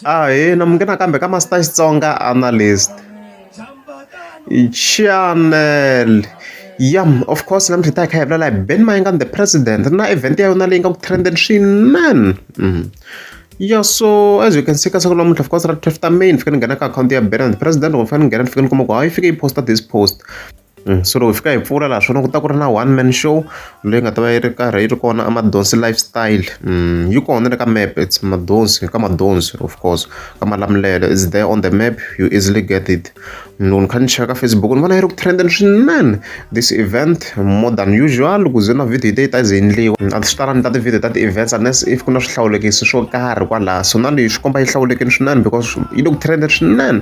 Ahee na munghana nakambe ka Master Xitsonga Analyst Channel. Ya of course namuntlha hi ta hi kha hi vulavula hi Benny Mayengani the president na event ya yona leyi nga ku trend-eni swinene. Ya so as you can see ka siku namuntlha of course ra 12 ta May ni fike ni nghena ka akhawunti ya Benny the president loko ni fika ni nghena ni fike ni kuma ku hayi yi fike yi post-a this post. So loko hi fika hi pfula laha swona ku ta ku ri na one man show leyi nga ta va yi ri karhi yi ri kona aMadonsi Lifestyle. Yi kona le ka map it's Madonsi ka Madonsi of course ka Malamulele is there on the map you easily get it. Loko ni kha ni cheka Facebook ni vona yi ri ku trend-eni swinene this event more than usual ku ze na video yi te yi ta ze yi endliwa. A swi talangi ta ti-video ta ti-events unless if ku na swihlawulekisi swo karhi kwalaya so na leyi swi komba yi hlawulekile swinene because yi le ku trend-eni swinene.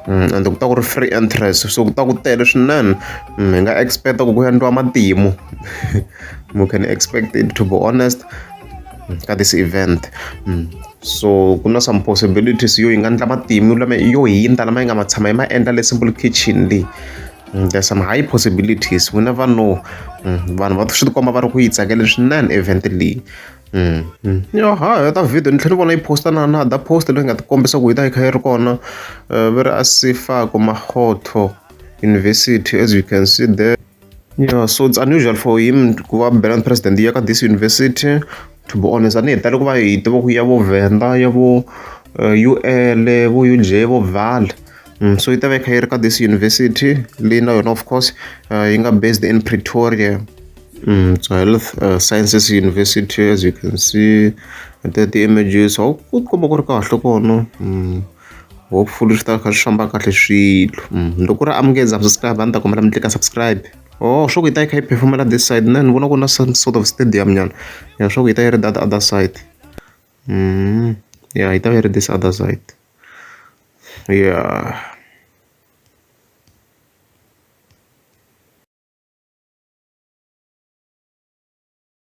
Ende ku ta ku ri free entrance so ku ta ku tele swinene hi nga expect ku ku endliwa matimu we can expect it to be honest ka this event so ku na some possibilities yo yi nga endla matimu lama yo hundza lama yi nga ma tshama yi ma endla le Simple Kitchen leyi. There's some high possibilities we never know vanhu va swi tikomba va ri ku yi tsakela swinene event leyi. Ya ha heta video ni tlhela ni vona yi post-a na na other post leyi nga ti kombisa ku yi ta yi kha yi ri kona va ri a Sefako Makgotho University as you can see there. Yeah, so it's unusual for him ku va Benny president ya ka this university to be honest a ni hi tale ku va hi tiva ku ya vo Venda ya vo U_L vo U_J vo Vaal so yi ta va yi kha yi ri ka this university leyi na yona of course yi nga based in Pretoria. So Health Sciences University as you can see the ti-images ku komba ku ri kahle kona hopefully swi ta kha swi famba kahle swilo loko ku ri amukeza subscribe a ni ta kombela mi tlika subscribe. Oh swa ku yi ta yi kha yi perform-ela this side na ni vona ku na some sort of stadium nyana ya swa ku yi ta yi ri that other side ya yi ta va yi ri this other side yeah.